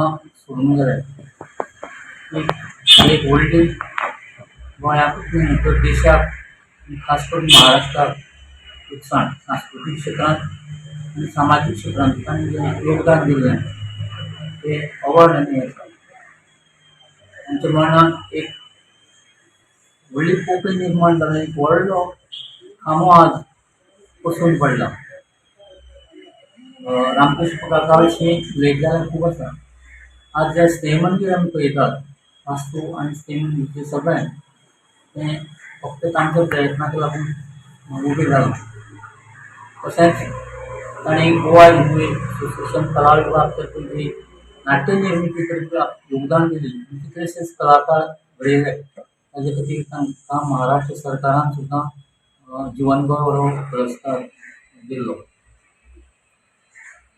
हांगा सोडून गेले. एक एक व्हडली गोंयाकूच न्हय तर देशाक आनी खास करून महाराष्ट्राक लुकसाण. सांस्कृतीक क्षेत्रांत आनी सामाजीक क्षेत्रांत तांणी जें योगदान दिल्लें तें अवर्णनीय आसा. आमच्या मनांत एक व्हडली पोकळी निर्माण जाली, एक व्हडलो खांबो आज कोसळून पडला. रामकृष्ण काका विशीं उलयत जाल्यार खूब आसा. आज जें स्नेह मंदीर आमी पळयतात, वास्तू आनी स्नेह मंदीर तें सगळें तें फक्त तांच्या प्रयत्नाक लागून उबें जालां. तशेंच तांणी गोवा हिंदू एसोसिएशन कला विभाग तर्फे जी नाट्य निर्मिती करपी योगदान दिलें, कितलेशेच कलाकार घडयले, ताजे खातीर तांकां महाराष्ट्र सरकारान सुद्दां जीवन गौरव पुरस्कार दिल्लो.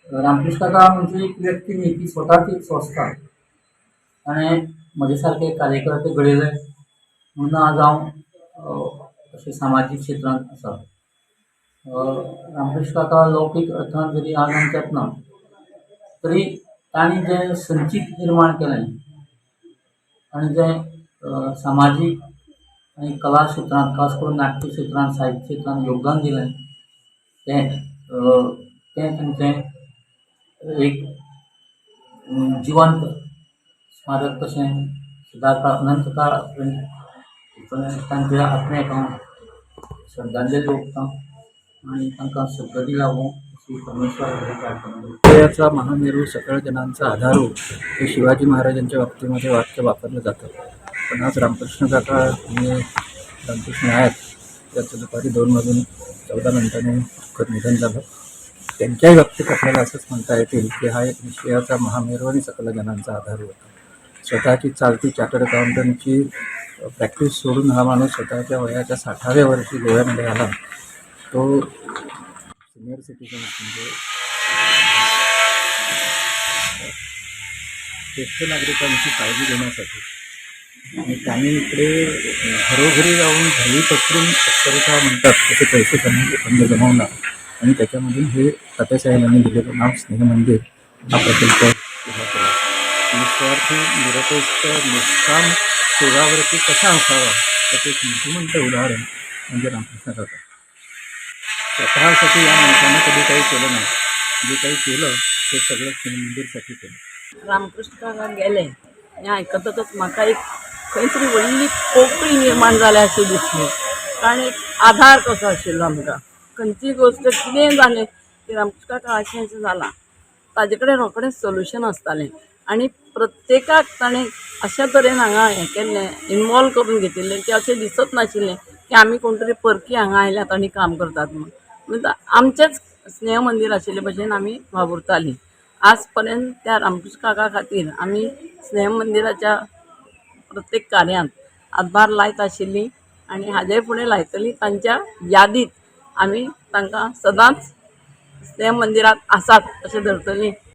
रामकृष्ण काका म्हणजे एक व्यक्ती न्ही, ती स्वताच एक संस्था. ताणें म्हजे सारके कार्यकर्ते घडयले म्हणून आज हांव अशें सामाजीक क्षेत्रांत आसा. रामकृष्ण काका लौकीक अर्थान जरी आज आमच्यांत ना तरी तांणी जें संचीत निर्माण केलें आनी जें सामाजीक आनी कला क्षेत्रांत, खास करून नाट्य क्षेत्रांत, साहित्य क्षेत्रांत योगदान दिलें तें तें तांचें एक जिवंत स्मारक कशें सदांकाळ अनंतकाळ तांच्या आत्म्याक हांव श्रद्धांजली ओंपता आनी तांकां सद्गती लाभूं अशी परमेश्वरा कडेन प्रार्थना करता. याचा महामेरू सकळ जनांचा आधारू हे शिवाजी महाराजांच्या बाबतीमध्ये वाक्य वापरलं जातं. पण आज रामकृष्ण काका आणि रामकृष्ण नायक यांचं दुपारी 2 वाजून 14 मिनिटांनी दुःखद निधन झालं. त्यांच्याही बाबतीत आपल्याला असंच म्हणता येतील की हा एक निश्चयाचा महामेरू आणि सकल जनांचा आधार होता. स्वतःची चालती चार्टर्ड अकाउंटंटची प्रॅक्टिस सोडून हा माणूस स्वतःच्या वयाच्या 60व्या वर्षी गोव्यामध्ये आला. तो सिनियर सिटीजन्स म्हणजे ज्येष्ठ नागरिकांची काळजी घेण्यासाठी आणि त्यांनी इकडे घरोघरी जाऊन झळी पसरून अक्षरशः म्हणतात तसे पैसे जमवले, फंड जमवला आणि त्याच्यामधून हे तात्यासाहेबांनी दिलेलं नाव स्नेहमंदिर हा प्रकल्प उभा केला. निस्वार्थी, निरपेक्ष, निष्काम सेवाव्रती कसा असावा त्याचं एक मूर्तिमंत उदाहरण म्हणजे रामकृष्ण काका. स्वतःसाठी या माणसानं कधी काही केलं नाही. जे काही केलं ते सगळं स्नेहमंदिरसाठी केलं. रामकृष्ण काका गेले हें आयकतकच म्हाका एक खंय तरी व्हडली पोकळी निर्माण जाल्या अशी दिसली, कारण एक आधार कसो आशिल्लो आमकां. खंयचीय गोश्ट कितेंय जालें की रामकृष्ण काका अशें अशें जालां, ताजे कडेन रोखडेंच सोल्युशन आसतालें आनी प्रत्येकाक ताणें अशा तरेन हांगा हें केल्लें, इनवॉल्व करून घेतिल्लें की अशें दिसत नाशिल्लें की आमी कोण तरी परकी हांगा आयल्यात आनी काम करतात म्हूण. म्हणजे आमचेंच स्नेह मंदीर आशिल्ले भशेन आमी वावुरतालीं. आज पर्यंत त्या रामकृष्ण काका खातीर आमी स्नेह मंदिराच्या प्रत्येक कार्यांत हातभार लायत आशिल्लीं आनी हाजे फुडें लायतलीं. तांच्या यादीत आमी तांकां सदांच स्नेह मंदिरांत आसात अशें धरतलीं.